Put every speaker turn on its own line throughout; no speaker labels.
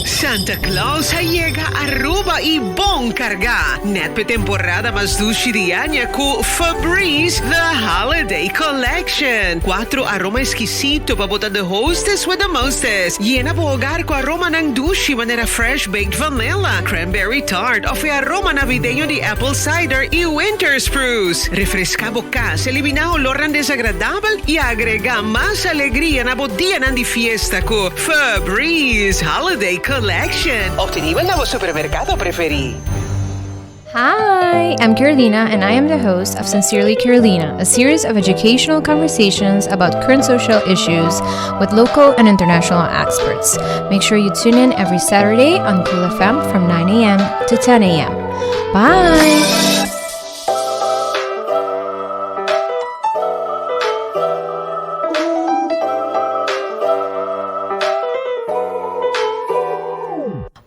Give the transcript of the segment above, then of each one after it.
Santa Claus a yega Aruba y bon carga! Net p'e temporada mas dushi di aña cu Febreze The Holiday Collection. Cuatro aroma exquisito pa bo ta the hostess with the mostest. Yena bo hogar cu aromanan dushi manera fresh baked vanilla, cranberry tart of e aroma navideño di apple cider y winter spruce. Refresca bo cas, elimina olornan desagradabel y agrega mas alegria na bo dianan di fiesta cu Febreze Holiday Collection. Obtenibel na bo supermercado preferi.
Hi, I'm Carolina, and I am the host of Sincerely Carolina, a series of educational conversations about current social issues with local and international experts. Make sure you tune in every Saturday on Cool FM from 9 a.m. to 10 a.m. Bye!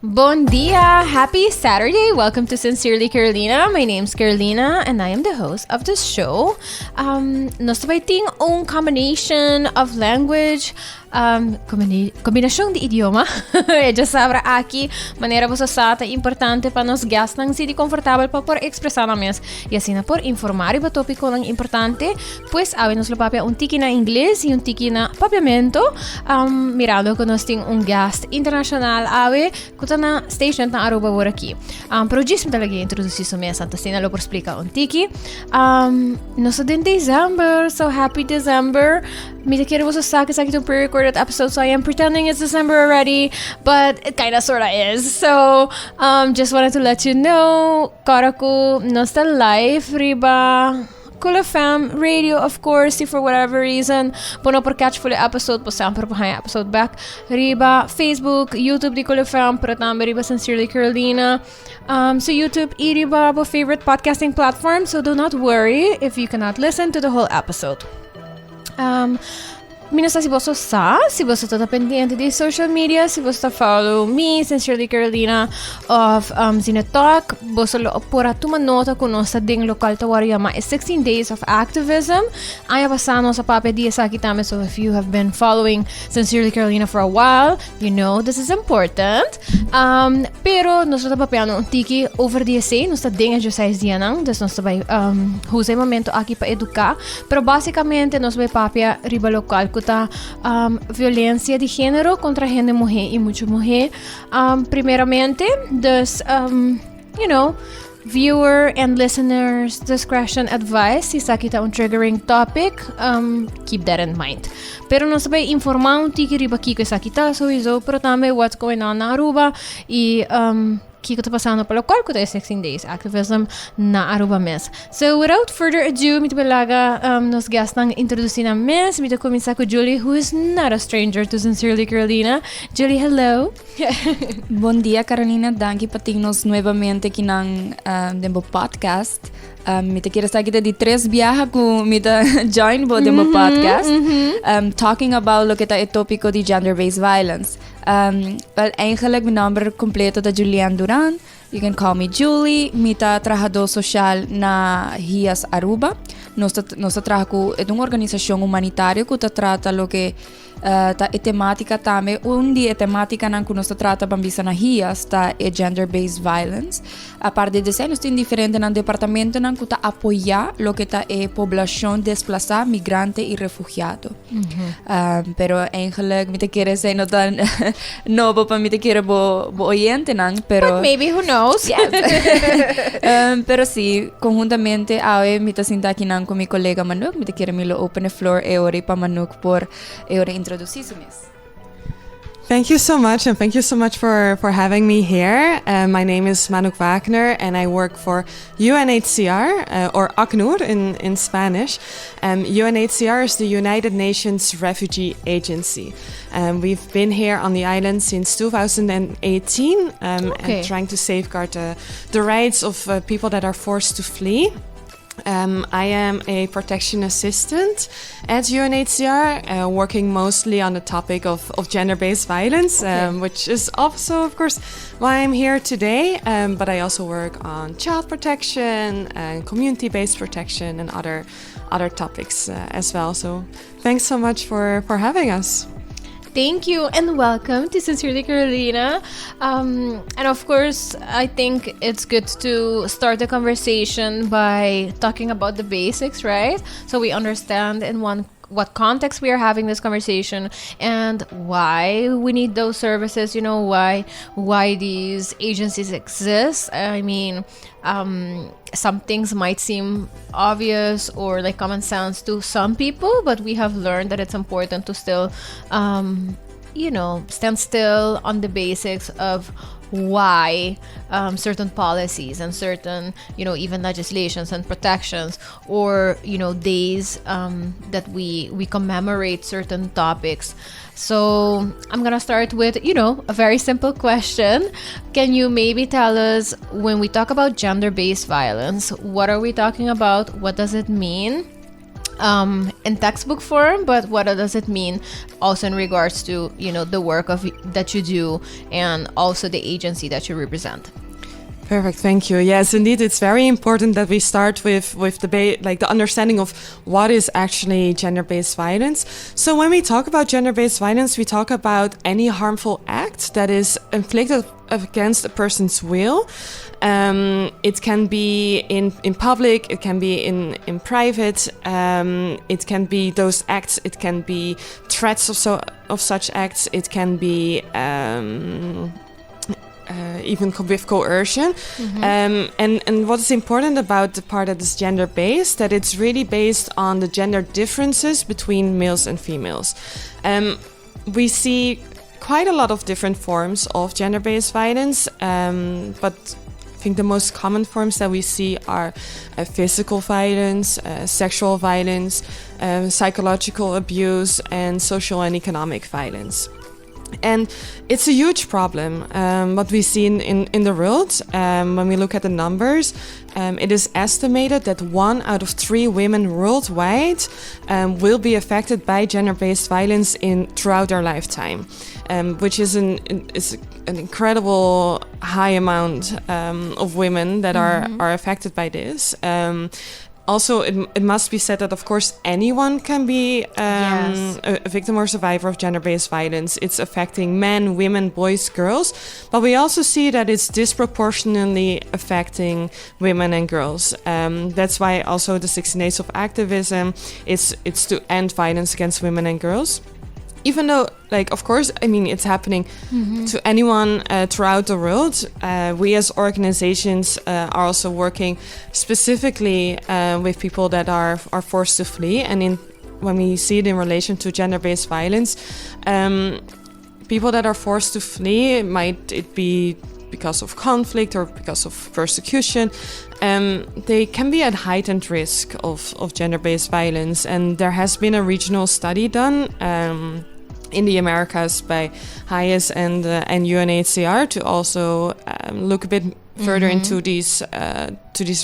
Bon dia, happy Saturday. Welcome to Sincerely Carolina. My name's Carolina and I am the host of this show. Um, nos ta bay tin un combination of language Um, combinacion di idioma. E ya sabra aki, manera boso sa ta importante pa nos guestnan sinti confortabel pa por expresa nan mes y asina por informa riba topiconan importante. Pues awe nos lo papia un tiki na ingles y un tiki na papiamento. Um, mirando cu nos tin un guest internacional awe cu ta na station na Aruba awor aki. Um, pero djis mi ta lagi introduci su mes, anto asina lo por splica un tiki. Um, nos ta den December, so happy December. Mi ta kere boso sa cu esaki ta un pre-recorded episode, so I am pretending it's December already, but it kinda sorta is. So, um, just wanted to let you know, kora cu nos ta live riba Cool FM Radio, of course, si for whatever reason bo no por catch full episode, bo semper por haña episode back riba Facebook, YouTube di Cool FM, pero tambe riba Sincerely Carolina. Um, so YouTube y riba bo favorite podcasting platform, so do not worry if you cannot listen to the whole episode. Um, mi no sa si boso sa, si boso ta pendiente di social media, si boso ta follow me, Sincerely Carolina, of um, Zine Talk, boso lo por a tuma nota ku nos ta den local ta wòrdu yama e 16 Days of Activism. Aña pasá nos a papia di esaki tambe, so if you have been following Sincerely Carolina for a while, you know this is important. Um, pero nos ta papiando un tiki over di esei, nos ta den e 16 dianan, dus nos ta bai um, usa e momento aki pa eduká. Pero básicamente nos bai papia riba local ku ta um, violencia di género kontra hende muhé i mucho muhé. Um, primeramente, dus, um, you know, viewer and listeners discretion advice si esaki ta un triggering topic, um, keep that in mind. Pero nos ta bai informá un tiki riba kiko esaki ta sowieso, pero tambe what's going on na Aruba i um, kiko ta pasando pa locual ku ta e 16 days activism na Aruba mes. So without further ado, mi ta bai laga um, nos guestnan introduci nan mes. Mi ta kuminsá ku Julie, who is not a stranger to Sincerely Carolina. Julie, hello.
Bon dia Carolina, danki pa tin nos nuevamente aki nan um, den bo podcast. Um, mi ta kier sa ki ta di tres biaha ku mi ta join bo den bo podcast. Um, talking about loke ta e tópiko di gender-based violence. Um, wel, eigenlijk mi nomber completo ta Julianne Duran. You can call me Julie. Mi ta trahadó social na HIAS Aruba. Nos ta, nos ta traha ku e ta un organisashon humanitario ku ta trata loke Uh, ta e temática tambe, un di e temáticanan ku nos ta trata ban bisa na HIAS ta e gender-based violence. Aparte de esei, nos tin diferentenan departamentonan ku ta apoyá loke ta e poblashon desplazá, migrante i refugiado. Um, pero eigenlijk mi ta kere esei no ta nobo pa mi ta kere bo, bo oyentenan, pero...
But maybe who knows?
Yes. um, pero sí, conjuntamente awe mi ta sinta akinan ku mi kolega Manuk, mi ta kere mi lo open e floor e ora pa Manuk por e ora introducí su mes.
Thank you so much, and thank you so much for, for having me here. Uh, my name is Manouk Wagner, and I work for UNHCR, uh, or ACNUR in, in Spanish. Um, UNHCR is the United Nations Refugee Agency. Um, we've been here on the island since 2018 um,
Okay.
and trying to safeguard the, the rights of uh, people that are forced to flee. Um, I am a protection assistant at UNHCR, uh, working mostly on the topic of, of gender based violence,
Okay.
um, which is also, of course, why I'm here today. Um, but I also work on child protection and community based protection and other, other topics uh, as well. So thanks so much for, for having us.
Thank you and welcome to Sincerely Carolina. And of course, I think it's good to start the conversation by talking about the basics, right? So we understand in one what context we are having this conversation and why we need those services, why these agencies exist. I mean, some things might seem obvious or like common sense to some people, but we have learned that it's important to still stand still on the basics of why certain policies and certain, even legislations and protections or days that we commemorate certain topics. So I'm gonna start with a very simple question. Can you maybe tell us, when we talk about gender-based violence, what are we talking about? What does it mean in textbook form, but what does it mean also in regards to the work of that you do and also the agency that you represent?
Perfect, thank you. Yes, indeed, it's very important that we start with like the understanding of what is actually gender-based violence. So when we talk about gender-based violence, we talk about any harmful act that is inflicted against a person's will. It can be in public, it can be in private, it can be those acts, it can be threats of such acts, it can be even with coercion. And what is important about the part that is gender based, that it's really based on the gender differences between males and females. We see quite a lot of different forms of gender based violence, but I think the most common forms that we see are physical violence, sexual violence, psychological abuse, and social and economic violence. And it's a huge problem, what we see in the world. When we look at the numbers, it is estimated that 1 out of 3 women worldwide will be affected by gender-based violence in throughout their lifetime, which is an incredible high amount of women that are affected by this. Also, it must be said that, of course, anyone can be a victim or survivor of gender-based violence. It's affecting men, women, boys, girls. But we also see that it's disproportionately affecting women and girls. That's why also the 16 Days of Activism, it's to end violence against women and girls. Even though, like, of course, I mean, it's happening to anyone throughout the world. We as organizations are also working specifically with people that are forced to flee. And when we see it in relation to gender-based violence, people that are forced to flee, might it be because of conflict or because of persecution, they can be at heightened risk of gender-based violence. And there has been a regional study done in the Americas by HIAS and UNHCR to also look a bit further into these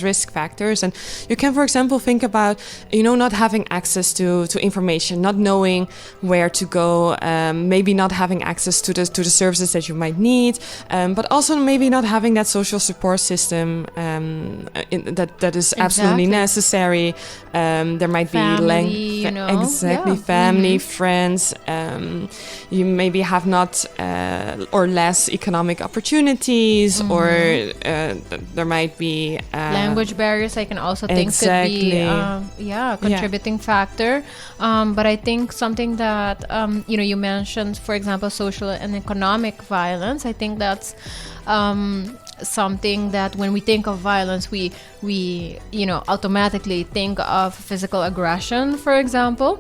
risk factors. And you can, for example, think about not having access to information, not knowing where to go, maybe not having access to the services that you might need, but also maybe not having that social support system that is absolutely necessary. There might be
Family, you know?
Exactly, family, friends. You maybe have not or less economic opportunities, or there might be
Language barriers, I can also think, could be yeah, a contributing factor. But I think something that you mentioned, for example, social and economic violence, I think that's something that when we think of violence, we automatically think of physical aggression, for example.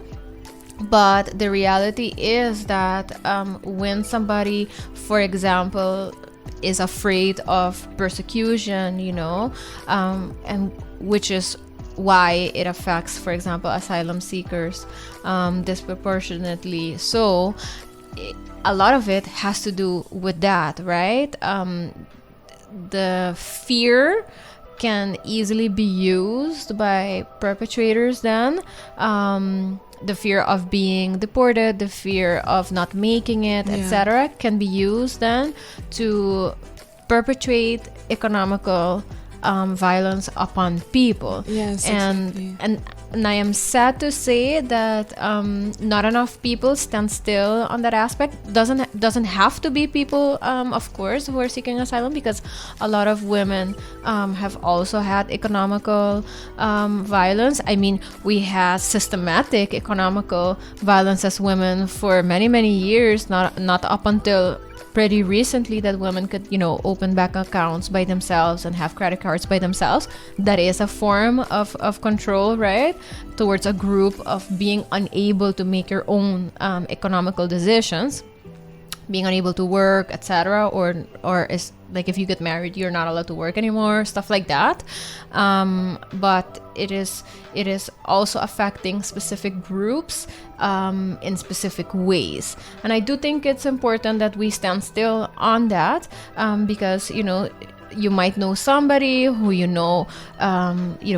But the reality is that when somebody, for example, is afraid of persecution, and which is why it affects, for example, asylum seekers disproportionately so, a lot of it has to do with that, right? The fear can easily be used by perpetrators then. The fear of being deported, the fear of not making it, etc., can be used then to perpetrate economical violence upon people. And And I am sad to say that not enough people stand still on that aspect. Doesn't have to be people, of course, who are seeking asylum, because a lot of women have also had economical violence. I mean, we had systematic economical violence as women for many, many years. Not up until pretty recently that women could open bank accounts by themselves and have credit cards by themselves. That is a form of control, right? Towards a group of being unable to make your own economical decisions, being unable to work, etc. Or is like if you get married, you're not allowed to work anymore, stuff like that. But it is also affecting specific groups in specific ways, and I do think it's important that we stand still on that because you might know somebody who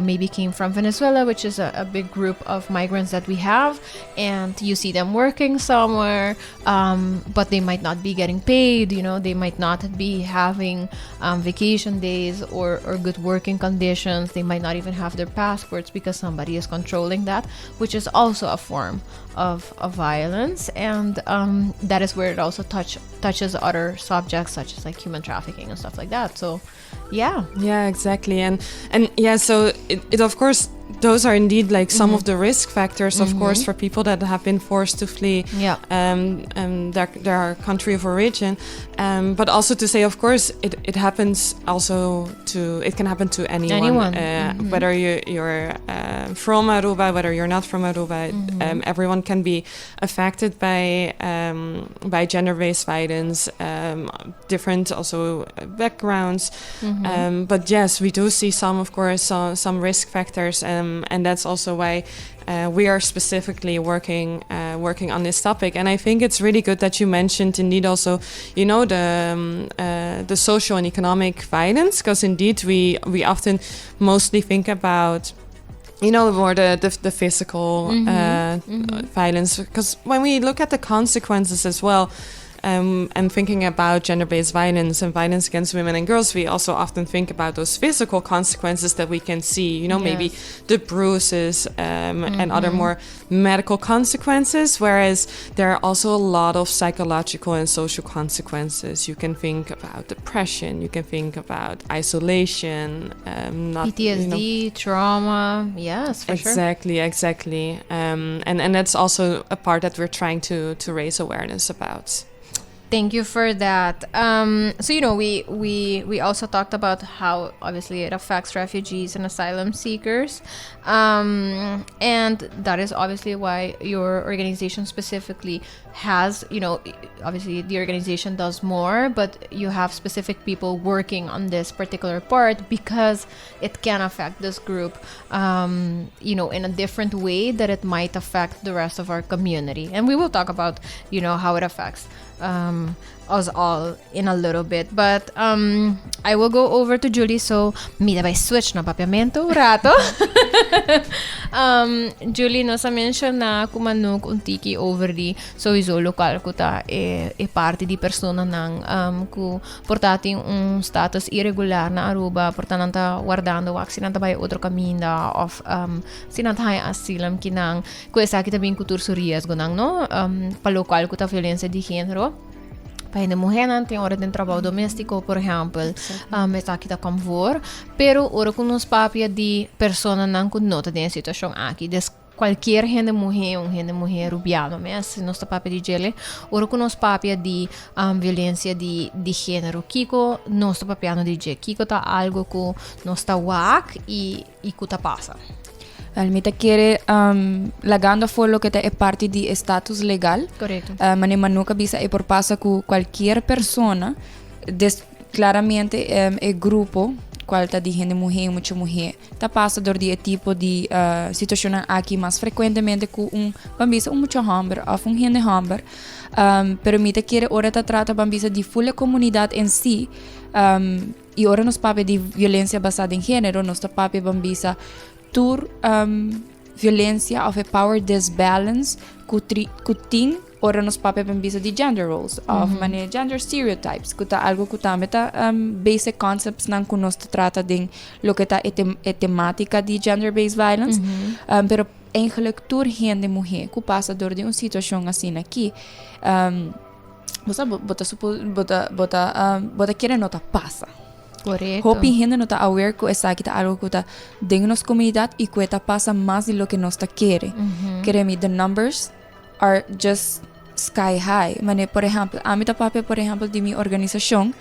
maybe came from Venezuela, which is a big group of migrants that we have, and you see them working somewhere, but they might not be getting paid. They might not be having vacation days or good working conditions. They might not even have their passports because somebody is controlling that, which is also a form of violence, and that is where it also touches other subjects such as like human trafficking and stuff like that. So, yeah.
Yeah, exactly. And yeah, so it of course, those are indeed like some of the risk factors, of course, for people that have been forced to flee their country of origin. But also to say, of course, it happens also to it can happen to anyone,
Anyone.
Whether you're from Aruba, whether you're not from Aruba, everyone can be affected by gender-based violence. Different also backgrounds. But yes, we do see some, of course, some risk factors, and that's also why we are specifically working on this topic. And I think it's really good that you mentioned, indeed, also the social and economic violence, because indeed we often mostly think about more the physical violence, because when we look at the consequences as well and thinking about gender-based violence and violence against women and girls, we also often think about those physical consequences that we can see, maybe the bruises and other more medical consequences, whereas there are also a lot of psychological and social consequences. You can think about depression, you can think about isolation, not
PTSD, trauma. Yes, for sure.
Exactly. And that's also a part that we're trying to raise awareness about.
Thank you for that. So we also talked about how obviously it affects refugees and asylum seekers, and that is obviously why your organization specifically has obviously the organization does more, but you have specific people working on this particular part because it can affect this group in a different way that it might affect the rest of our community. And we will talk about how it affects us all in a little bit. But I will go over to Julie. So, mi ta bai switch na papiamento un rato. Julie, nos a menshoná ku Manouk un tiki over di sowieso loke ku ta e parti di personanan ku por ta tin un status irregular na Aruba, por ta nan ta wardando wak si nan ta bai otro kaminda of si nan ta haña asylum kinan ku esaki tambe ku tur su riesgonan, no? Pa loke ku ta violensia di género. Pa hende muhénan tin ora den trabou doméstiko, por ehèmpel, esaki ta kom voor. Pero ora ku nos papia di personanan ku no ta den situashon aki, dus kualke hende muhé, un hende muhé rubiano mes, nos ta papia di djele, ora ku nos papia di violensia di género, kiko nos ta papiando di dje, kiko ta algo ku nos ta wak i ku ta pasa?
Well, mi ta kere lagando afó loke ta e parti di status legal.
Korekto.
Manera Manouk a bisa, e por pasa ku kualke persona, claramente e grupo kual ta di hende muhé, mucha muhé, ta pasa dor di e tipo di situashon aki mas frekuentemente ku un, ban bisa, un mucha hòmber òf un hende hòmber. Pero mi ta kere ora ta trata, ban bisa, di full komunidat en si, i ora nos papia di violensia basá den género, nos ta papia, ban bisa, tur violensia òf e power disbalance ku tin. Ora nos papia ban bisa di gender roles of manera gender stereotypes, ku ta algo ku tambe ta basic concepts nan ku nos ta trata den loke ta e e tematica di gender based violence. Pero eigenlijk tur hende muhé ku pasa dor di un situashon asina aki, bo sa bo ta supo bo ta bo ta bo ta kere no ta pasa.
Korekto.
Hopi hende no ta aware ku esaki ta algo ku ta den nos komunidat i ku e ta pasa mas di loke nos ta kere. Kere mi, the numbers are just sky high. Mane, por ehempel, ami ta papia por ehempel di mi organisashon,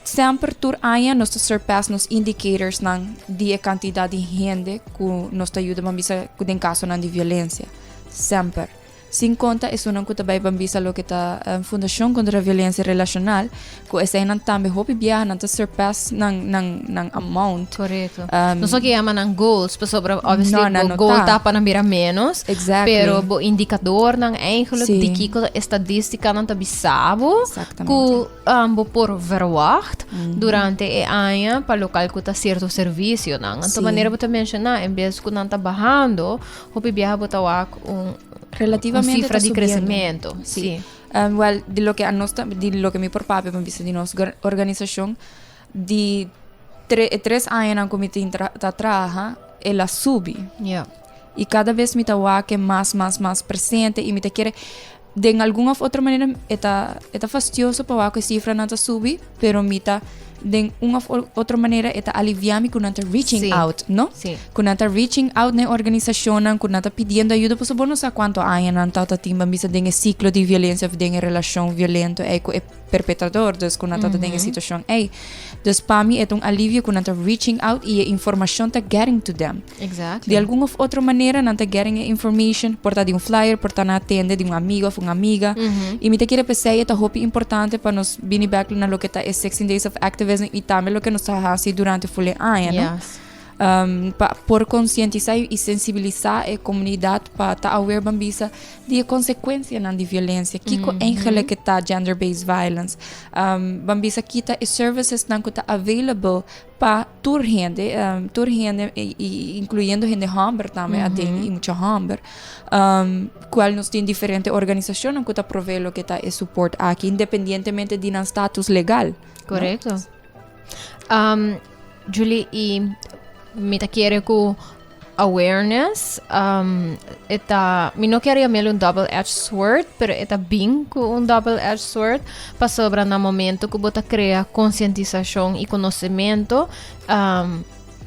semper tur aña nos ta surpass nos indicatorsnan di e kantidat di hende ku nos ta yuda ban bisa ku den kasonan di violensia. Semper. Sin konta esunnan ku ta bai ban bisa loke ta Fundashon kontra Violensia Relashonal, ku eseinan tambe hopi biaha nan ta surpass nan nan nan amount.
Korekto. Nos no ke yama nan goals pasobra obviously
No, nan
bo
no
goal
ta.
ta pa nan bira menos.
Exactly.
Pero bo indikadornan eigenlijk
Sí.
di kiko estadístikanan ta bisa bo
Exactamente.
ku bo por verwacht durante e aña pa lokal ku ta sierto servisionan. Anto
Sí.
manera bo ta menshoná en bes ku nan ta bahando hopi biaha bo ta wak un
Relativamente
un sifra
ta
di
subiendo.
kresementu.
Sí.
Sí.
Wel, di loke a nos ta, di loke mi por papia pa bisa di nos organisashon, di tre, e tres añanan ku mi tin tra, ta traha, el a subi.
Ja.
I kada bes mi ta wak e mas, mas, mas presente i mi ta kere, den algun of otro manera e ta, e ta fastioso pa wak ku e sifranan ta subi, pero mi ta, den un of otro manera e ta alivia mi ku nan ta reaching
Sí.
out, no?
Sí.
Ku nan ta reaching out na e organisashonnan, ku nan ta pidiendo ayuda, pasobra bo no sa kuantu aña nan ta ta tin ban bisa den e siklo di violensia of den e relashon violento ei ku e perpetrador, dus ku nan ta ta den e situashon ei. Dus pa mi e ta un alivio ku nan ta reaching out i e informashon ta getting to them.
Exactly.
Di algun of otro manera nan ta getting e information, por ta di un flyer, por ta nan a tende di un amigo of un amiga. I mi ta kere p'esei e ta hopi importante pa nos bini bek na loke ta e 16 Days of Activism i tambe loke nos ta hasi durante ful e aña, no?
Yes.
Pa por konsientisá i sensibilisá e komunidat pa ta aware ban bisa di e konsekuensianan di violensia, kiko eigenlik e ta gender based violence, ban bisa ki ta e servicesnan ku ta available pa tur hende, tur hende i inkluyendo hende hòmber tambe aden i mucha hòmber, kual nos tin diferente organisashonnan ku ta provee loke ta e support aki independientemente di nan status legal.
Korekto. Julie, i mi ta kere ku awareness e ta, mi no kier yam'el un double edged sword, pero e ta bin ku un double edged sword, pasobra na momento ku bo ta krea konsientisashon i konosementu,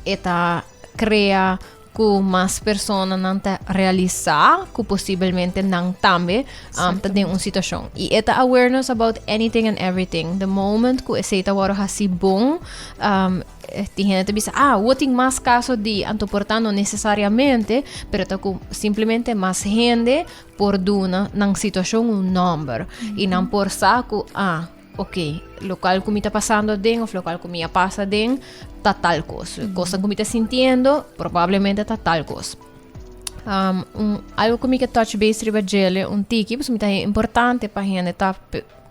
e ta krea ku mas personanan ta realisá ku posibelmente nan tambe ta den un situashon. I e ta awareness about anything and everything. The moment ku esei ta wòrdu hasi bon, tin hende ta bisa, ah, wou tin mas kaso di, anto por ta no nesesariamente, pero ta ku simplemente mas hende por duna nan situashon un nòmber. I nan por sa ku, ah, Ok, locual cu mi ta pasando aden of locual cu mi a pasa aden ta tal cos. Cosnan cu mi ta sintiendo probablemente ta tal cos. Um, un, algo cu mi ke touch base riba djele un tiki, pasobra mi ta haña importante pa hende ta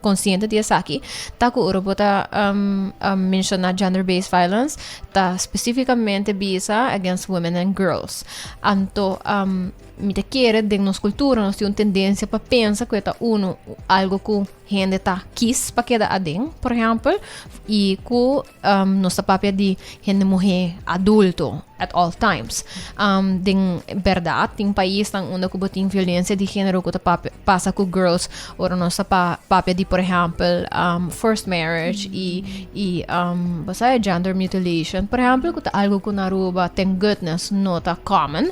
consciente di esaki, ta cu ora bo ta um, um, menciona gender based violence, ta specificamente bisa against women and girls. Anto, um, mi ta kere den nos cultura nos tin un tendencia pa pensa cu e ta uno algo cu Hende ta kis pa keda aden, por ehèmpel, i ku nos ta papia di hende muhé adulto at all times. Den bèrdat tin paisnan unda ku bo tin violensia di género ku ta papia pasa ku girls ora nos ta papia di por ehèmpel forced marriage i i bo sa e gender mutilation por ehèmpel ku ta algu ku na Aruba thank goodness no ta common.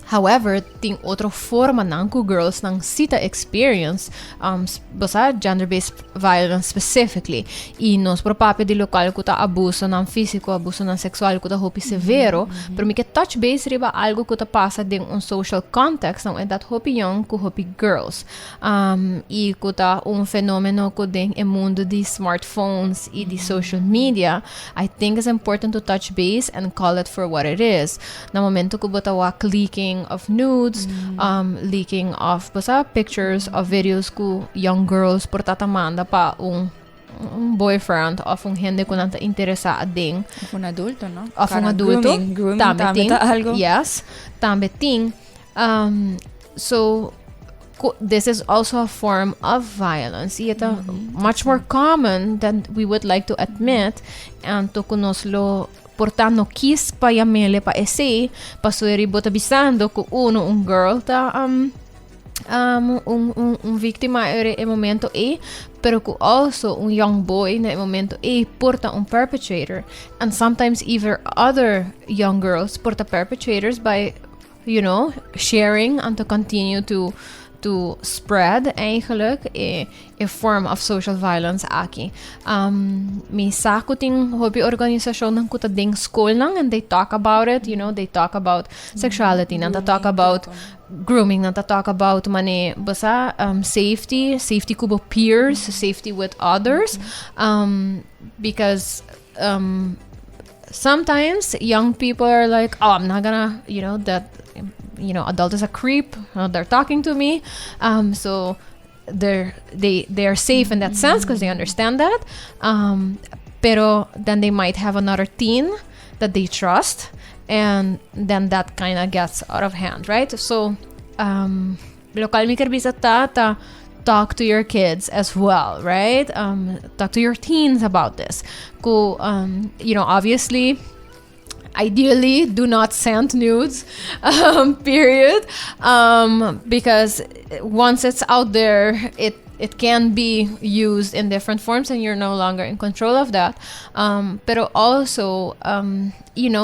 However, tin otro formanan ku girlsnan si ta experience, um, bo sa, gender-based violence specifically. I nos por papia di lokual ku ta abusonan físiko, abusonan seksual ku ta hopi severo, pero mi ke touch base riba algu ku ta pasa den un social context na un edat hopi yong ku hopi girls. Um, i ku ta un fenomeno ku den e mundu di smartphones i di social media, I think it's important to touch base and call it for what it is. Na momento ku bo ta wak leaking of nudes, um, leaking of bo sa pictures of videos ku young girls por ta ta manda pa un un boyfriend of un hende ku nan ta interesá aden.
Of un adulto, no?
Of un
Cara,
adulto.
Grooming, grooming
Tambe
tambe
tin.
ta algo.
Yes, tambe tin. Um, so. This is also a form of violence. Y ta much more common than we would like to admit. Anto cu nos lo por ta no kies pa yamele pa esey, pasobra bo ta bisando cu uno, un girl ta un victima e momento ey, pero cu also un young boy na e momento ey por ta un perpetrator. And sometimes even other young girls por ta perpetrators by sharing and to continue to spread eigenlijk e form of social violence aki. Mi sa cu tin hopi organisacionnan cu ta den scolnan and they talk about it, they talk about sexuality, nan ta talk about grooming, nan ta talk about mane basa safety, safety cu bo peers, safety with others, because sometimes young people are like, "Oh, I'm not gonna, that adult is a creep. They're talking to me." So they are safe in that sense because they understand that. Pero then they might have another teen that they trust, and then that kind of gets out of hand, right? So, locual mi kier bisa ta talk to your kids as well, right? Talk to your teens about this. Cu, obviously, ideally do not send nudes, period, because once it's out there, it can be used in different forms and you're no longer in control of that. Pero also,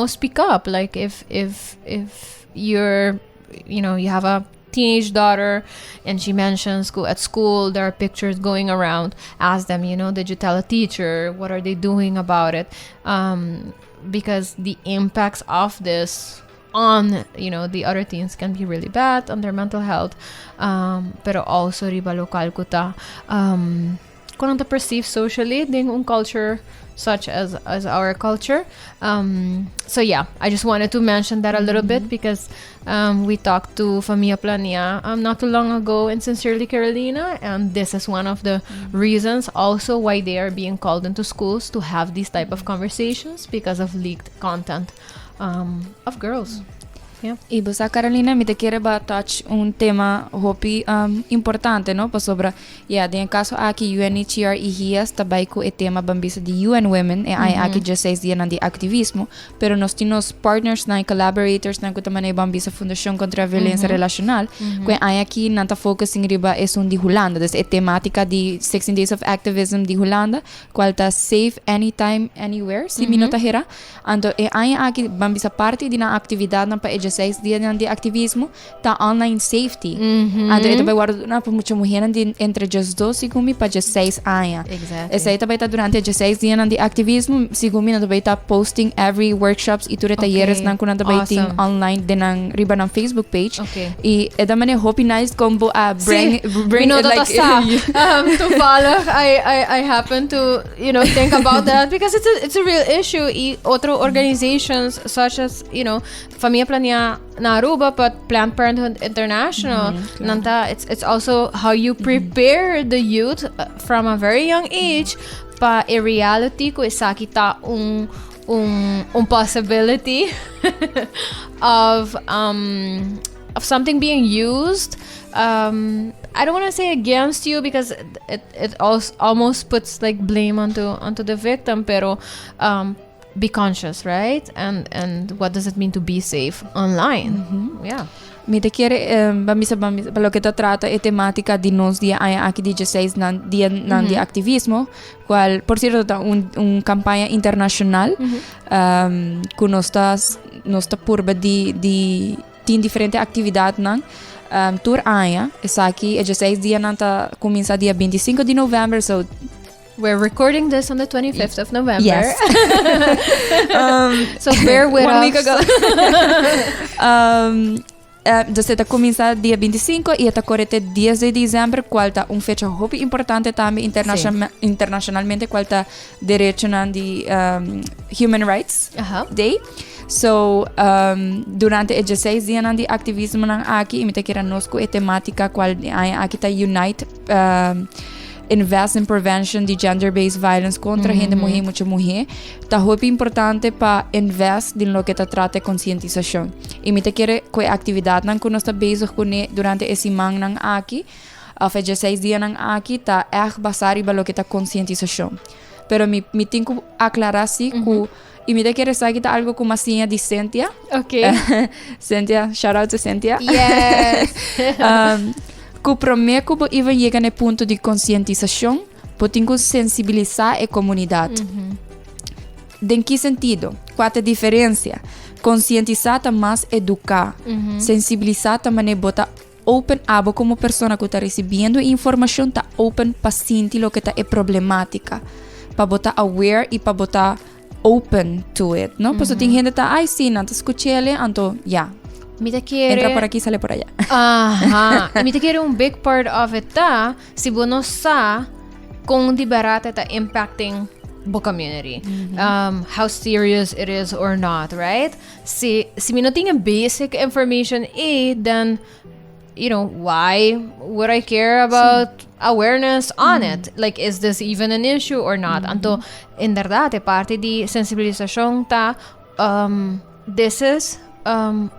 speak up. Like if you have a teenage daughter and she mentions go at school there are pictures going around, ask them, "Did you tell a teacher? What are they doing about it?" Because the impacts of this on the other teens can be really bad on their mental health, pero also riba locual cu ta con ta perceive socially den un culture such as our culture. So yeah, I just wanted to mention that a little bit because we talked to Famia Plania not too long ago in Sincerely Carolina, and this is one of the reasons also why they are being called into schools to have these type of conversations, because of leaked content of girls. Yeah.
Y bo, Carolina, mi kier a touch un tema hopi importante, no? Pasobra, yeah, den caso aki UNHCR y HIAS tambe cu e tema, ban bisa, di UN Women, e aki 16 dia di activismo, pero nos tin partners nan, collaborators nan cu tambe, ban bisa, Fundacion contra Violencia Relacional, cu aki nan ta focusing riba esun di Hulanda, dus e tematica di 16 Days of Activism di Hulanda, cual ta Safe Anytime Anywhere, si mi no ta hera. Anto e aki, ban bisa, parti di nan actividad nan pa e 16 dia di activismo ta online safety. Anto e tambe warda na pa mucha muher di entre 12 segun mi pa 16 aña. Esey tambe ta durante 16 dia di activismo, segun mi tambe ta posting every workshops y tur talleres nan cu nan tambe tin online den nan riba nan Facebook page. Y e tambe hopi nice combo a bring bring
it
it
like toevallig, I happen to think about that because it's a real issue. Y otro organizations such as Famia Plania na Aruba, but Planned Parenthood International, nan ta, it's also how you prepare the youth from a very young age pa a reality cu esaki ta un possibility of something being used, I don't want to say against you because it also almost puts like blame onto the victim, pero be conscious, right? And what does it mean to be safe online? Yeah.
Mi ta kier, ban bisa, pa loke ta trata e tematica di nos dia aki di 16 nan, dia nan di activismo, cual, por cierto, ta un campaña internacional cu nos ta purba di tin diferente actividad nan tur aña. Esaki e 16 dia nan ta cuminsa dia 25 di november, so
We're recording this on the 25th of November.
Yes.
So bear with
one
us.
Week ago. Dus ta cuminsa dia 25 y ta core te 10 di december, cual ta un fecha hopi importante tambe internacionalmente, cual ta derecho di Human Rights Day. So, durante e 16 dia di activismo nan aki, mi ta kere nos cu e tematica cual aki ta unite um, invest in prevention di gender-based violence contra hende muhe y mucha muhe, ta hopi importante pa invest den loke ta trata e concientisacion. Y mi ta kere cu e actividadnan cu nos ta bezig cune durante e simannan aki, of e dieseis dianan aki, ta echt basa riba loke ta concientisacion. Pero mi mi tin cu aclara si cu y mi ta kere esaki ta algo cu m'a siña di Cynthia. Cynthia, shout out to Cynthia. Cu prome cu bo even yega na e punto di concientisacion, bo tin cu sensibilisa e comunidad. Den ki sentido? Cua ta e diferencia? Concientisa ta mas educa. Sensibilisa ta manera bo ta open abo como persona cu ta recibiendo e informacion ta open pa sinti loke ta e problematica. Pa bo ta aware y pa bo ta open to it, no? Pasobra tin hende ta, ay si, nan ta scuchele, anto ya.
Mi ta kere...
Entra por aki, sale por allá.
Aha. Mi ta kere un big part of it ta, si bo no sa con di barata ta impacting bo community. How serious it is or not, right? Si, si mi no tin e basic information ei, then, why would I care about awareness on it? Like, is this even an issue or not? Anto, inderdaad, e parti di sensibilisacion ta, this is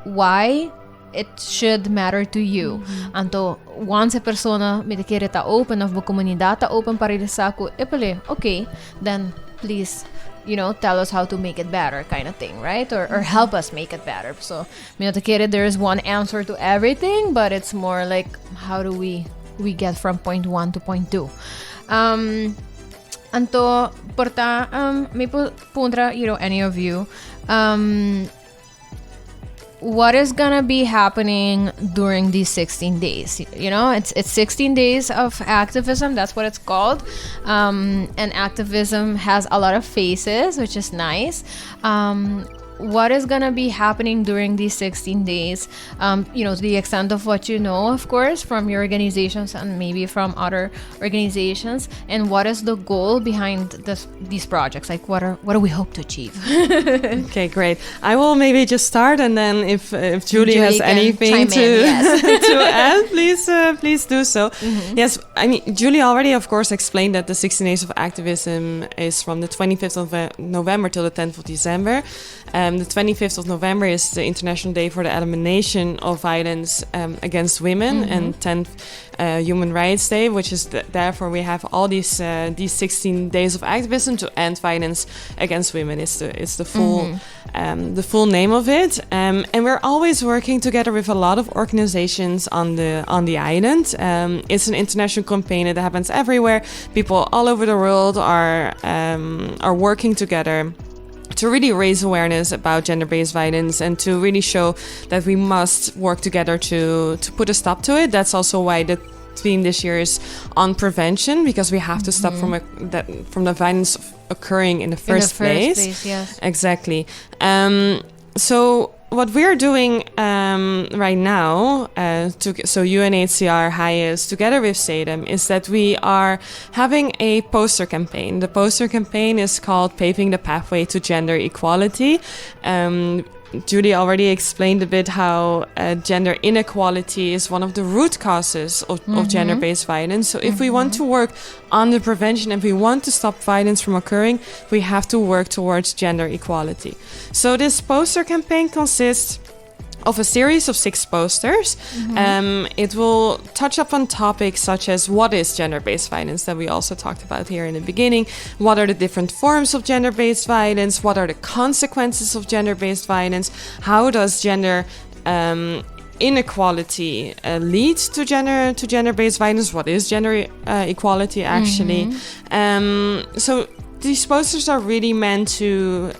why it should matter to you. Anto, once e persona mi ta kere ta open of bo comunidad ta open pa realisa cu, epele, okay, then please, tell us how to make it better kind of thing, right? Or help us make it better. So, mi no ta kere there is one answer to everything, but it's more like how do we get from point one to point two. Anto, por ta, mi por puntra, any of you, what is going to be happening during these 16 days? It's 16 days of activism. That's what it's called. And activism has a lot of faces, which is nice. What is going to be happening during these 16 days? To the extent of what you know, of course, from your organizations and maybe from other organizations. And what is the goal behind these projects? What do we hope to achieve?
Okay, great. I will maybe just start, and then if Julie
Julie
has
can
anything
chime in, yes.
to add, please do so. Yes, Julie already, of course, explained that the 16 days of activism is from the 25th of November till the 10th of December. The 25th of November is the International Day for the Elimination of Violence Against Women, and 10th Human Rights Day, which is therefore we have all these 16 days of activism to end violence against women. It's the full name of it, and we're always working together with a lot of organizations on the island. It's an international campaign that happens everywhere. People all over the world are working together to really raise awareness about gender-based violence and to really show that we must work together to put a stop to it. That's also why the theme this year is on prevention, because we have to stop from the violence occurring in the
In the
first
first
place.
Place, yes.
Exactly. So what we're doing right now, so UNHCR, HIAS, together with CEDEM, is that we are having a poster campaign. The poster campaign is called Paving the Pathway to Gender Equality. Julie already explained a bit how gender inequality is one of the root causes of gender-based violence. So if we want to work on the prevention and we want to stop violence from occurring, we have to work towards gender equality. So this poster campaign consists of a series of 6 posters. It will touch up on topics such as what is gender-based violence that we also talked about here in the beginning, what are the different forms of gender-based violence, what are the consequences of gender-based violence, how does gender inequality lead to gender-based violence, what is gender equality actually. So these posters are really meant to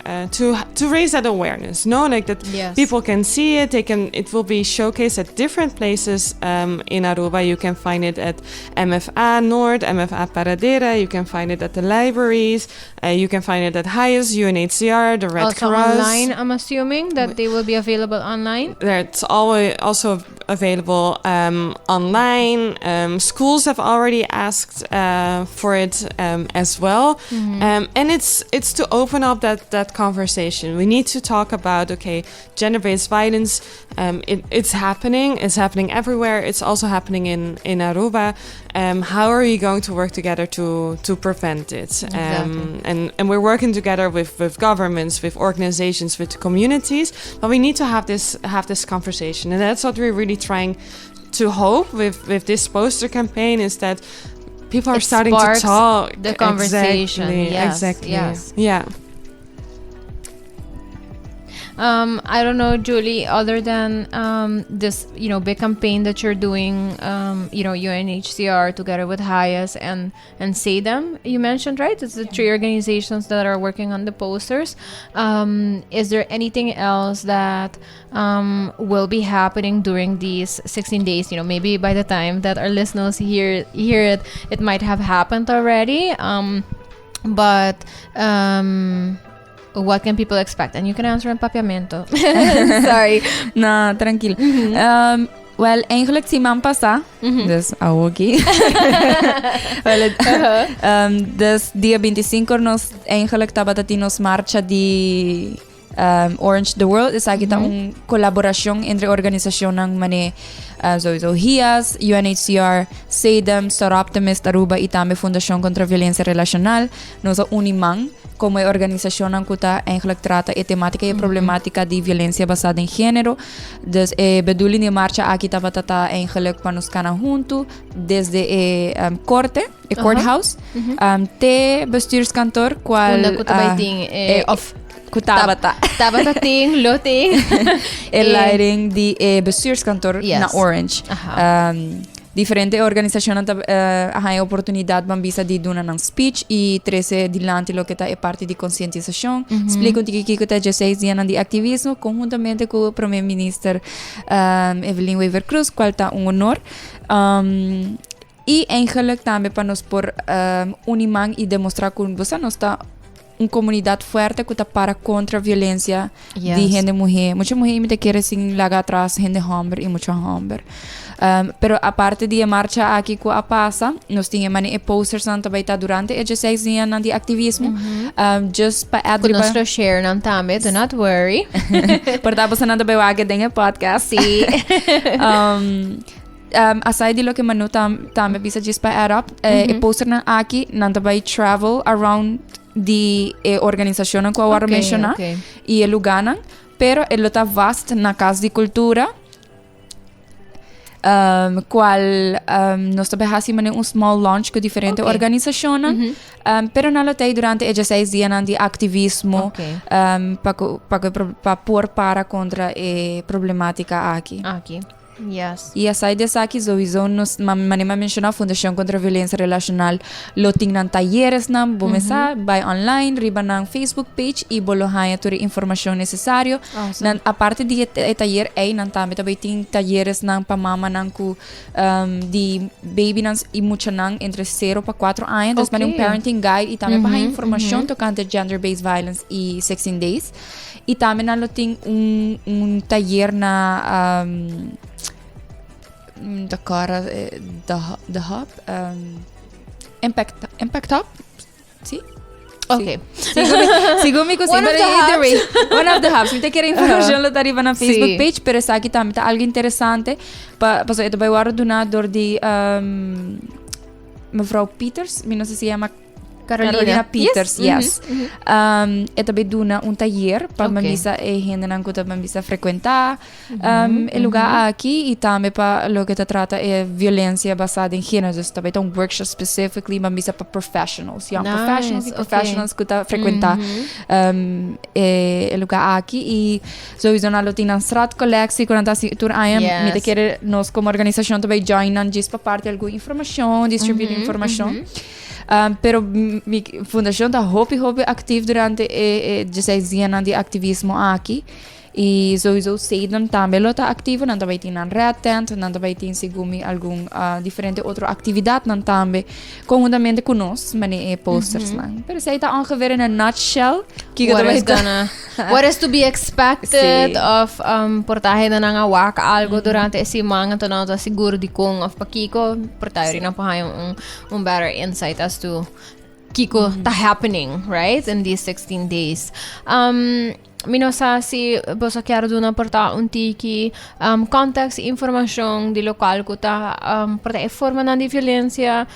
raise that awareness, no, like that people can see it. They can. It will be showcased at different places in Aruba. You can find it at MFA Noord, MFA Paradera. You can find it at the libraries. You can find it at HIAS, UNHCR, the Red
Also
Cross.
Online, I'm assuming that they will be available online.
It's always also available online. Schools have already asked for it as well. And it's to open up that conversation. We need to talk about, okay, gender-based violence. It's happening. It's happening everywhere. It's also happening in Aruba. How are we going to work together to prevent it? And we're working together with governments, with organizations, with communities. But we need to have this conversation, and that's what we're really trying to hope with this poster campaign, is that people are
It
starting to
sparks
talk.
the conversation.
Exactly.
I don't know, Julie, other than this big campaign that you're doing, UNHCR together with HIAS and SEDEM, you mentioned, right? It's the three organizations that are working on the posters. Is there anything else that will be happening during these 16 days? Maybe by the time that our listeners hear it, it might have happened already. But what can people expect? And you can answer in Papiamento. Sorry.
No, trankil. Well, eigenlijk siman pasa, dus awoki. Well, dus dia 25 nos eigenlijk tabata tin nos marcha di Orange the World. Esaki ta un colaboracion entre organisacionnan mane sowieso HIAS, UNHCR, SEDEM, Soroptimist Aruba y tambe Fundacion contra Violencia Relacional. Nos a uni man como organisacionnan cu ta eigenlijk trata e tematica y problematica di violencia basa den genero. Dus e bedoeling di marcha aki tabata ta eigenlijk pa nos cana hunto desde e corte, e courthouse, te bestuurskantoor, cual
Unda cu ta bay tin,
of cu tabata.
Tabata tin, lo tin.
E leiding di e bestuurskantoor na Orange. Diferente organisacion ta a oportunidad ban bisa di duna nan speech y trece dilanti loke ta e parti di concientisacion. Splica un tiki kico ta 16 dia di activismo conhuntamente cu Prome Minister Evelyn Wever-Croes, cual ta un honor. Y eigenlijk tambe pa nos por uni man y demostra cu bo nos ta un comunidad fuerte cu ta para contra violencia di hende muhe. Mucha muhe mi ta kere sin laga atras hende homber y mucha homber. Pero aparte di marcha aki cu a pasa, nos tin mane e posters nan tambe ta durante e 16 dia nan di activismo. Just pa add
Cu nos lo share nan tambe, do not worry.
Por ta boso nan tambe wak den e podcast. Aside di loke Manu tambe bisa, just pa add up, e poster nan aki nan tambe travel around di e organisacion cu awor menciona y e lugarnan, pero e lo ta vast na Cas di Cultura, cual nos tambe hasi mane un small launch cu diferente organisacion, pero nan lo tey durante e 16 dia nan di activismo pa por para contra e problematica aki.
Aki. Yes.
Y aside di esaki, sowieso nos mane m'a menciona, Fundacion contra Violencia Relacional lo tin nan talleres nan, bo mesa bay online riba nan Facebook page y bo lo haya tur e informacion necesario. Nan aparte di e taller ey nan tambe tambe tin talleres nan pa mama nan cu di baby nan y mucha nan entre 0 pa 4 aña. Dus mane un parenting guide y tambe pa haya informacion tocante gender based violence y 16 days. Y tambe nan lo tin un taller na de cara de hub, Impact Hub, si? Segun mi
One of the
either
hubs.
way, one of the hubs. Mi ta kere informacion lo ta riba na Facebook page, pero esaki tambe ta algo interesante. Paso e ta bay wordo duna door di mevrouw Peters, mi no sa si yama
Carolina.
Carolina Peters, yes. E ta bay duna un taller pa bisa e hendenan cu ta bisa frecuenta e lugar aki y tambe pa loke ta trata e violencia basa den genero. Dus tambe ta un workshop specifically pa bisa pa professionals, young professionals y professionals cu ta frecuenta e lugar aki. Y sowieso nan lo tin nan straatcollectie cu nan ta haci tur aña. Mi ta kere nos como organisacion tambe join nan djis pa parti algun informacion, distribui informacion. Pero mi fundacion ta hopi hopi actief durante e 16 dianan di activismo aki. Y sowieso SEDEM tambe lo ta activo, nan tambe tin nan red tent, nan tambe tin segun mi algun diferente otro actividad nan tambe conjuntamente cu nos, mane e posters nan. Pero esey ta ongeveer in a nutshell kiko tambe
What is to be expected of por ta hendenan a wak algo durante e siman, anto nan ta sigur di con of pakiko, por ta nan por haya un better insight as to Kiko ta happening, right, in these 16 days. Mi no sa si boso kier duna por ta un tiki context y informacion di locual cu ta por ta e formanan di violencia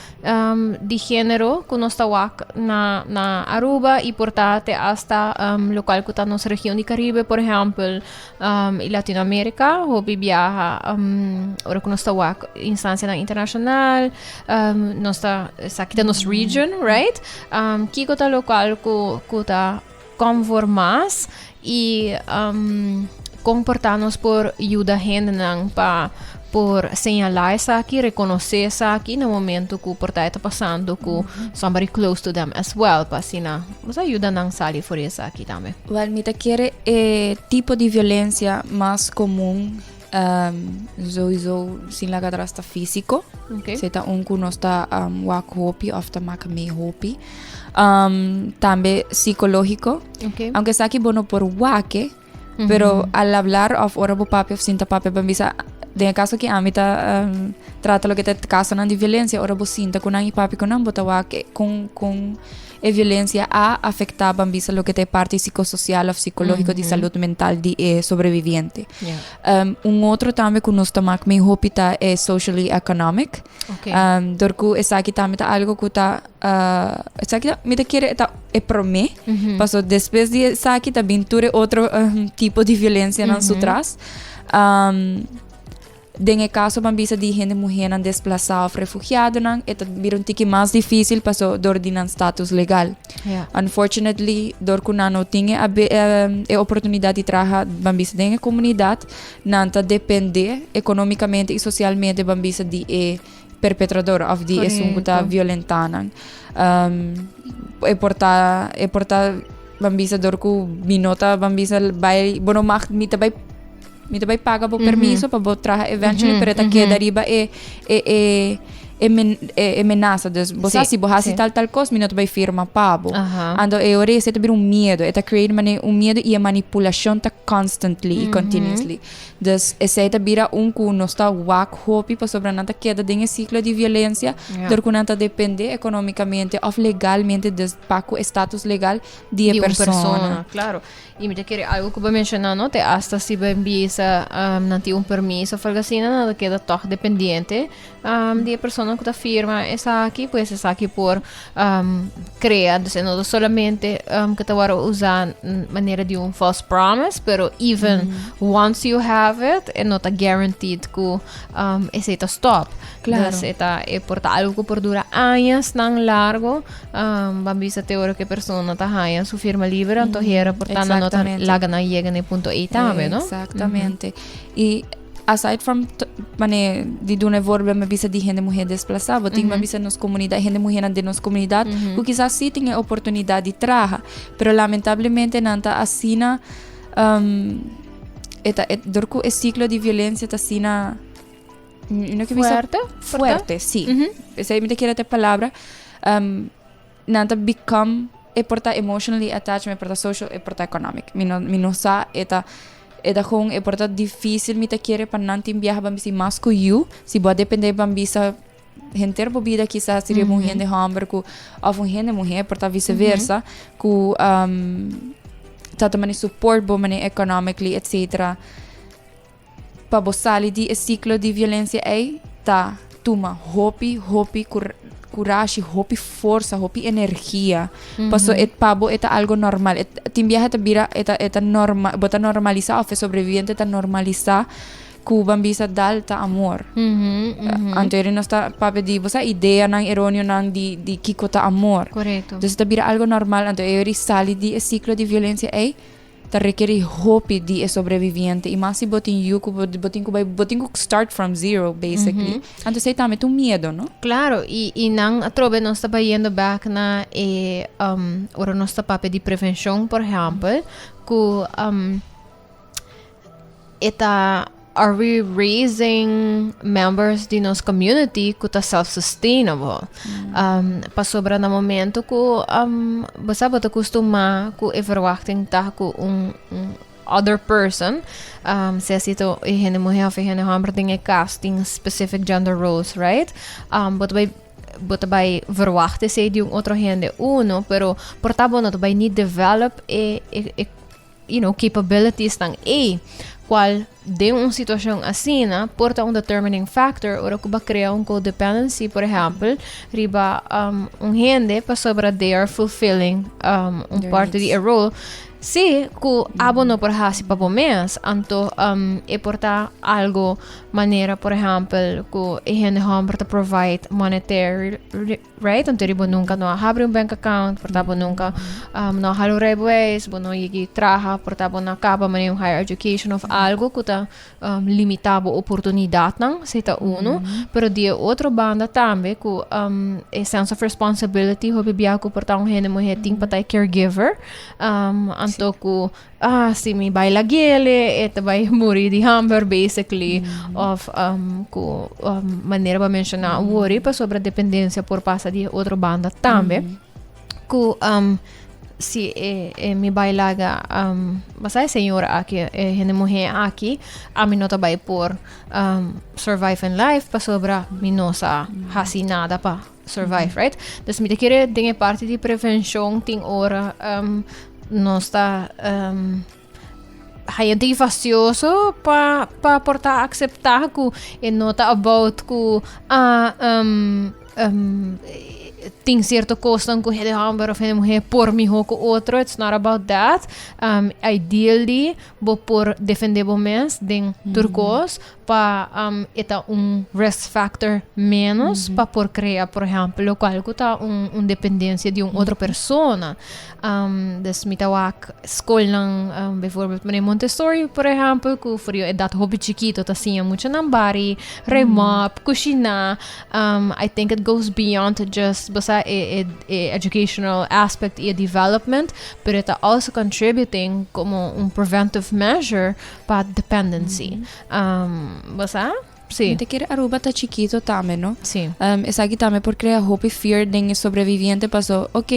di genero cu nos ta wak na na Aruba y por ta te hasta locual cu ta nos region di Caribe por ehempel y Latinoamerica. Hopi biaha ora cu nos ta wak instancianan internacional nos ta esaki ta nos region, right? Kico ta locual cu cu ta conformas y con por ta nos por yuda hendenan pa por señala esaki, reconoce esaki na momento cu por ta e ta pasando cu somebody close to them as well, pa asina nos a yuda nan sali for di esaki tambe.
Wel, mi ta kere e tipo di violencia mas comun sowieso sin laga atras ta fisico. Se ta un cu nos ta wak hopi of ta maka mee hopi. Tambe psicologico. Aunke esaki bo no por wak-e, pero al hablar of ora bo papia of sinta papia bo bisa, den e caso aki ami ta trata loke ta casonan di violencia, ora bo sinta cu nan y papia cu nan bo ta wak con con e violencia a afecta ban bisa loke ta e parti psicosocial of psicologico di salud mental di e sobreviviente. Un otro tambe cu nos ta mak mee hopi ta e socially economic. Dor cu esaki tambe ta algo cu ta esaki ta mi ta kere ta e prome paso despues di esaki ta bin tur e otro tipo di violencianan su tras. Den e kaso ban bisa di hende muhénan desplasá òf refugiadonan, e ta bira un tiki mas difísil paso dor di nan status legal. Unfortunately, dor ku nan no tin e e oportunidat di traha ban bisa den e komunidat, nan ta dependé ekonómikamente i sosialmente ban bisa di e perpetrador òf di esun ku ta violentá nan. E por ta e por ta ban bisa dor ku mi no ta ban bisa bai bo no mag mi ta bai Mi ta bai paga bo permiso pa bo traha eventually, pero e ta keda riba e e e e men e e menasa. Dus bo sa si bo hasi tal tal kos, mi no ta bai firma pa bo. Anto e ora esei ta bira un miedo. E ta create mane un miedo i e manipulashon ta constantly i continuously. Dus esei ta bira un ku nos ta wak hopi pasobra nan ta keda den e siklo di violensia dor ku nan ta depende ekonomikamente òf legalmente dus pa ku e status legal di e
Di un
persona.
persona, claro. Y mi ta kere algo cu bo menciona, no? Te hasta si bo bisa nan tin un permiso of algo asina, nan ta keda toch dependiente di e persona cu ta firma esaki, pues esaki por crea, dus e no ta solamente cu ta worde usa manera di un false promise, pero even once you have it, e no ta guaranteed cu esey ta stop. Dus e ta, e por ta algo cu por dura añasnan largo. Ban bisa te ora ku e persona ta haña su firma liber, anto hera por ta nan no ta laga nan yega na e punto ei tambe, no?
Exactamente. I aside from mane di duna e voorbeeld mi bisa di hende muher desplasa, bo tin mi bisa nos comunidad, hende muhernan den nos comunidad ku kisas si tin e oportunidad di traha, pero lamentablemente nan ta asina e ta dor ku e ciclo di violencia ta asina No ke bisa
Fuerte?
Fuerte, sí. Esei mi ta kere ta e palabra. Nan ta become e por ta emotionally attached, e por ta social, e por ta economic. Mi no, mi no sa, e ta, e ta gewoon, e por ta difícil mi ta kere pa nan tin biaha ban bisa mas ku yu. Si bo a depende ban bisa henter bo bida kisas si riba un hende homber ku of un hende muher, por ta viceversa, ku ta ta mane support bo mane economically etcetera. Pa bo sali di e siklo di violensia ei ta tuma hopi, hopi kurashi, hopi forsa, hopi energia. Paso e pa bo e ta algo normal. E tin biaha e ta bira e ta e ta norma bo ta normalisa of e sobreviviente ta normalisa ku ban bisa dal ta amor. Anto eri nos ta papia di bo sa ideanan eroneonan di di kiko ta amor. Dus e ta bira algo normal anto e eri sali di e siklo di violensia ei. Ta rekerí hopi di e sobreviviente i mas si bo tin yu ku bo bo tin ku bai bo tin ku start from zero basically. Anto esei tambe ta un miedo no?
Claro, i i nan atrobe nos ta bayendo bek na e ora nos ta papia di prevencion por ehempel ku e ta Are we raising members di nos community cu ta self-sustainable? Um, pasobra na momento cu um, bo sa bo ta costuma cu e verwachting ta cu un, un other person, um, sea si to e hende muher of e hende homber den e cas tin specific gender roles, right? Um, bo ta bay. Bo ta bai verwacht esei di un otro hende uno, pero por ta bo no ta bai ni develop e, e, e capabilities nan ei, cual den un situacion asina por ta un determining factor ora cu bo crea un codependency, por ehempel, riba un hende pasobra they are fulfilling un
Their
parti di
needs.
e role. Sí, cu abo no por haci pa bo mes, anto e por ta algo manera, por ehempel, cu e hende homber ta provide monetary, right? Anto bo nunca no a habri un bank account, por ta bo nunca no a hala un rijbewijs, bo no yegi traha, por ta bo no a caba manera un higher education of algo cu ta limita bo oportunidadnan, esey ta uno. Pero di e otro banda tambe cu e sense of responsibility hopi bia cu por ta un hende muher tin pa ta e caregiver, anto cu ah si mi bai laguele e ta bai muri di hamber basically of cu manera bo a menciona awor pasobra dependencia por pasa di e otro banda tambe. Cu si e, e mi bai laga um, basta e señora aki, e hende muher aki, ami no ta bai por survive in life pasobra mi no sa hasi nada pa survive, right? Dus mi ta kere den e parti di prevencion tin ora nos ta haya di fastioso pa pa por ta acepta cu e no ta about cu ah tin cierto cosnan cu hende homber of hende muher por miho cu otro, it's not about that. Ideally bo por defende bo mes den tur cos pa e ta un risk factor menos pa por crea por ehempel locual cu ta un dependencia di un otro persona. Dus mi ta wak scolnan bijvoorbeeld meneer Montessori por ehempel cu for di edad hopi chikito ta siña muchanan bari, remop, cushina. I think it goes beyond just bo sa e e educational aspect y e development pero e ta also contributing como un preventive measure pa dependency. Bo sa? Sí.
Mi ta kere Aruba ta chikito tambe, no?
Sí.
Esaki tambe por crea hopi fear den e sobreviviente paso, ok,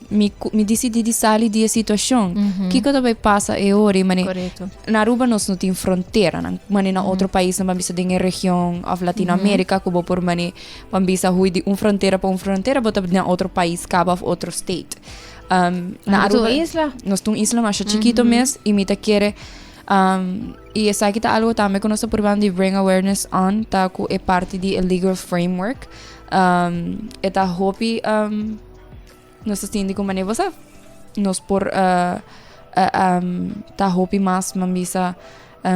mi, mi dicidi di sali di e situacion. Kico ta bay pasa e ora? Y mane,
Correcto.
na Aruba nos no tin fronteranan. Mane na otro paisnan ban bisa den e region of Latinoamerica cu bo por mane ban bisa hui di un frontera pa un frontera bo ta na otro pais caba of otro state. Na
Nos ta un
Aruba
isla.
Nos ta un isla masha chikito mes y mi ta kere y esaki ta algo tambe cu nos ta probando di bring awareness on ta cu e parti di e legal framework. E ta hopi nos ta sinti cu manera bo sa nos por ta hopi mas man bisa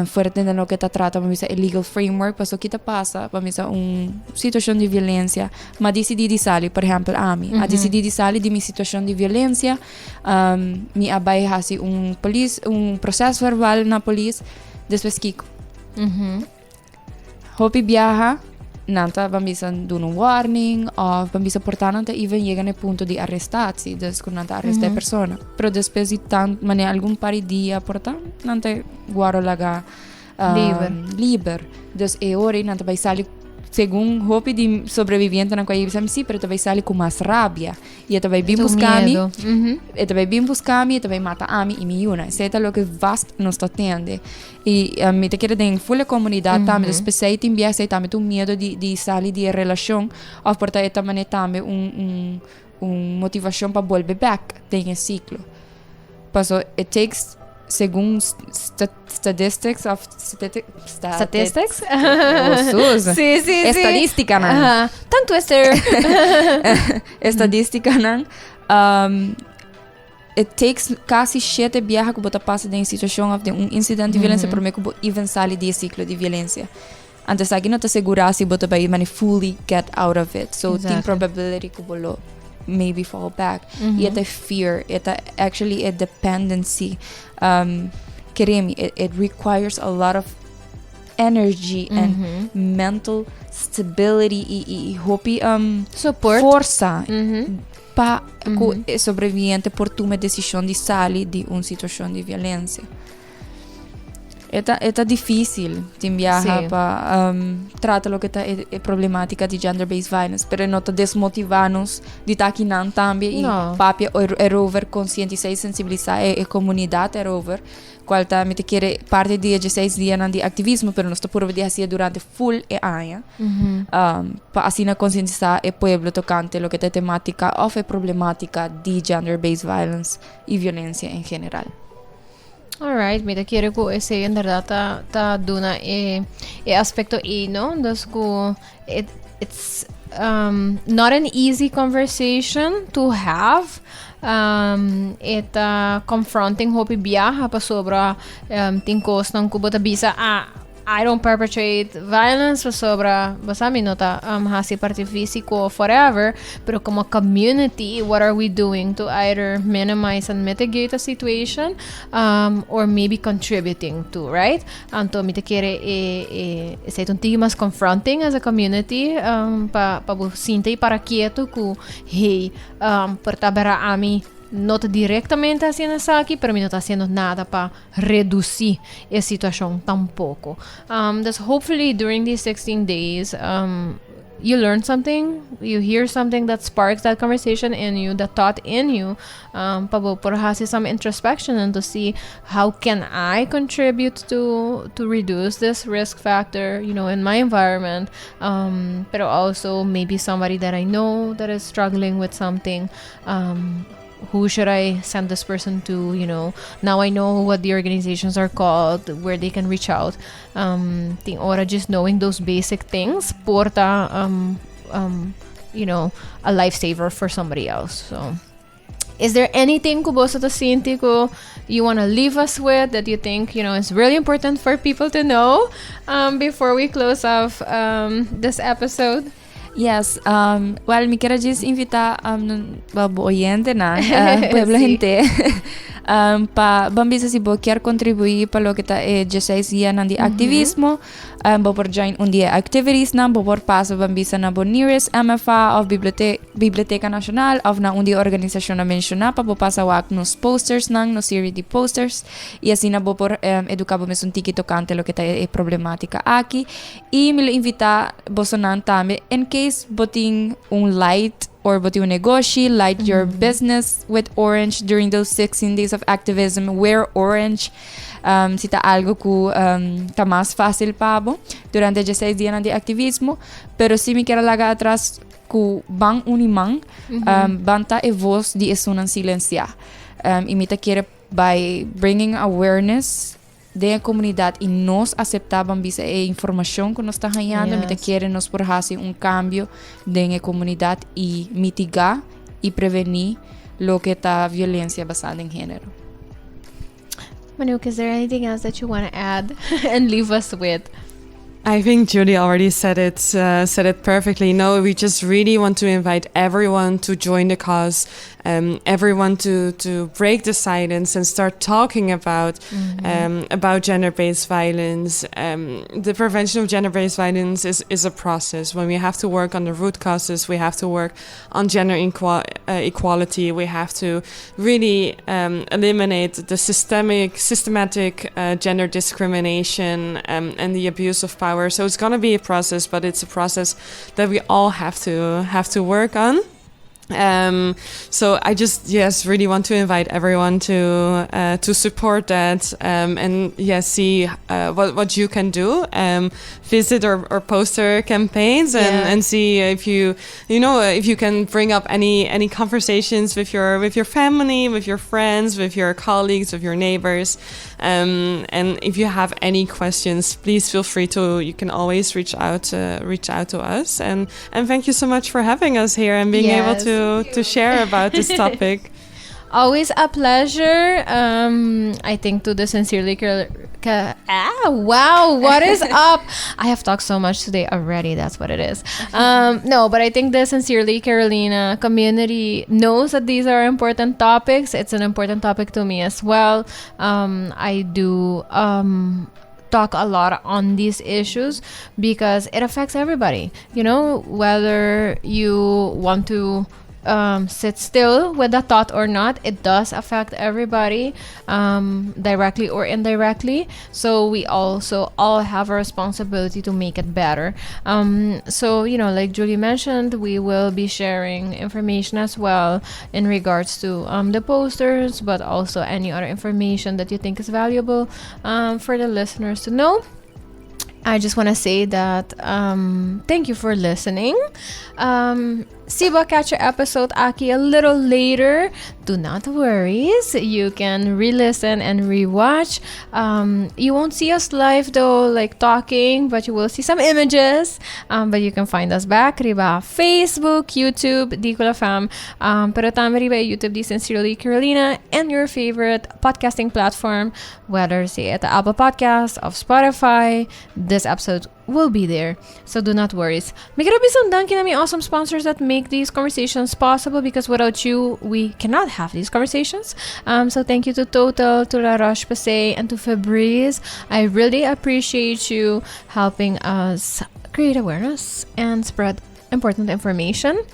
fuerte den loke ta trata pa bisa e legal framework pasobra ki ta pasa pa bisa un situacion di violencia mi a dicidi di sali por ehempel ami a dicidi di sali di mi situacion di violencia mi a bay haci un polis un proces verbal na polis despues kiko Hopi biaha nan ta ban bisa duna un warning of ban bisa por ta nan ta even yega na e punto di arrestatie, dus ku nan ta arresta e persona. Pero despues di tant manera algun par di dia por ta nan ta guarda laga
Liber.
liber. Dus e ora ei nan ta bai sali segun hopi di sobrevivientenan ku a bisa mi si, pero e ta bai sali ku mas rabia. I e ta bai bin buska mi, e ta bai bin buska mi, e ta bai mata ami i mi yunan. Esei ta loke vast nos ta tende. I mi ta kere den ful e komunidat tambe. Dus p'esei tin bia esei tambe ta un miedo di di sali di e relashon òf por ta e ta manera tambe un un un motivashon pa bolbe bèk den e siklo. Paso it takes segun statistics of
Statistics?
Oh,
Sí, sí, sí.
Estadístikanan.
Aha. Tongue twister.
Estadístikanan. It takes casi shete biaha ku bo ta pasa den e situashon of den un incident di violencia prome ku bo even sali di e siklo di violencia. Anto esaki no ta segura si bo ta bai mane fully get out of it. So tin probability ku bo lo maybe fall back. I e ta fear, e ta actually e dependency. Kere mi, it requires a lot of energy and mental stability i i hopi
Support.
forsa pa ku e sobreviviente por tuma e desishon di sali di un situashon di violencia. E ta dificil tin biaha pa trata loke ta e problematica di gender-based violence, pero no ta desmotiva nos di ta akinan tambe y
No.
papia erover, concientisa y sensibilisa e comunidad erover, cual ta, mi ta kere, parti di e 16 dianan di activismo, pero nos ta purba di haci durante full e aña pa asina concientisa e pueblo tocante loke ta e tematica of e problematica di gender-based violence y violencia en general.
Alright, mi ta kere ku esei en berdad ta duna e aspecto ei, no? Dus ku it's not an easy conversation to have. E ta confronting hopi biaha pasobra tin cosnan ku bo ta bisa, "Ah, I don't perpetrate violence," pasobra basta mi no ta hasi parti fisico forever, pero como community, what are we doing to either minimize and mitigate a situation or maybe contributing to, right? Anto mi ta kere e esey un tiki mas confronting as a community pa bo sinta y para quieto ku, "Hey, por ta bera ami no ta directamente haciendo esaki, pero mi no ta haciendo nada pa reduci e situacion tampoco." Dus hopefully during these 16 days, you learn something, you hear something that sparks that conversation in you, that thought in you, pa bo por haci some introspection and to see how can I contribute to reduce this risk factor in my environment, but also maybe somebody that I know that is struggling with something. Who should I send this person to? Now I know what the organizations are called, where they can reach out. Tin ora just knowing those basic things por ta a lifesaver for somebody else. So, is there anything ku boso ta sinti ku you want to leave us with that you think is really important for people to know before we close off this episode?
Yes, well, mi kier just invita well, bo oyentenan, pueblo hende, pa ban bisa si bo kier contribui pa loke ta e 16 dianan di activismo, bo por join un di e activities nan, bo por pasa, ban bisa, na bo nearest MFA of Biblioteca Nacional of na un di e organisacion menciona pa bo pasa wak nos posters nan, nos serie di posters y asina bo por educa bo mes un tiki tocante loke ta e problematica aki. Y mi lo invita bosonan tambe, in case bo tin un light or bo tin un negoshi, light your business with orange during those 16 days of activism. Wear orange. Si ta algo ku ta mas facil pa bo durante 16 dianan di activismo. Pero si mi kier laga atras ku ban uni man, ban ta e voz di esunnan silencia. Y mi ta kere by bringing awareness den comunidad y nos acepta, ban bisa, e informacion cu nos ta hayando, mi ta kere nos por haci un cambio den comunidad y mitiga y preveni loke ta violencia basa den genero.
Manouk, is there anything else that you want to add and leave us with?
I think Julie already said it perfectly. No, we just really want to invite everyone to join the cause, everyone to break the silence and start talking about gender-based violence. The prevention of gender-based violence is a process. When we have to work on the root causes, we have to work on gender equality. We have to really eliminate the systematic gender discrimination and the abuse of power. So it's going to be a process, but it's a process that we all have to work on. So I just, yes, really want to invite everyone to support that and, yes, see what you can do. Visit our poster campaigns and see if you you know if you can bring up any conversations with your family, with your friends, with your colleagues, with your neighbors. And if you have any questions, please feel free to you can always reach out to us. And thank you so much for having us here and being able to share about this topic.
Always a pleasure. I think to the Sincerely Ah, wow, what is up? I have talked so much today already. That's what it is. No, but I think the Sincerely Carolina community knows that these are important topics. It's an important topic to me as well. I do talk a lot on these issues because it affects everybody. Whether you want to Sit still with the thought or not, it does affect everybody directly or indirectly. So we also all have a responsibility to make it better. So, like Julie mentioned, we will be sharing information as well in regards to the posters, but also any other information that you think is valuable for the listeners to know. I just want to say that thank you for listening. Si bo catch your episode aki a little later, do not worry. You can re-listen and rewatch. You won't see us live though, like talking, but you will see some images. But you can find us back riba Facebook, YouTube, di Kula Fam, pero tambe riba YouTube di Sincerely Carolina and your favorite podcasting platform, whether sea at the Apple Podcast of Spotify. This episode will be there. So do not worry. Mi kier bisa un danki na mi awesome sponsors that make these conversations possible, because without you, we cannot have these conversations. So thank you to Total, to La Roche-Posay, and to Febreze. I really appreciate you helping us create awareness and spread important information.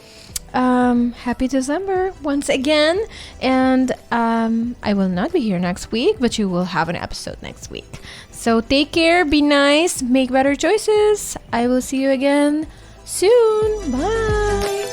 Happy December once again. And I will not be here next week, but you will have an episode next week. So take care, be nice, make better choices. I will see you again soon. Bye.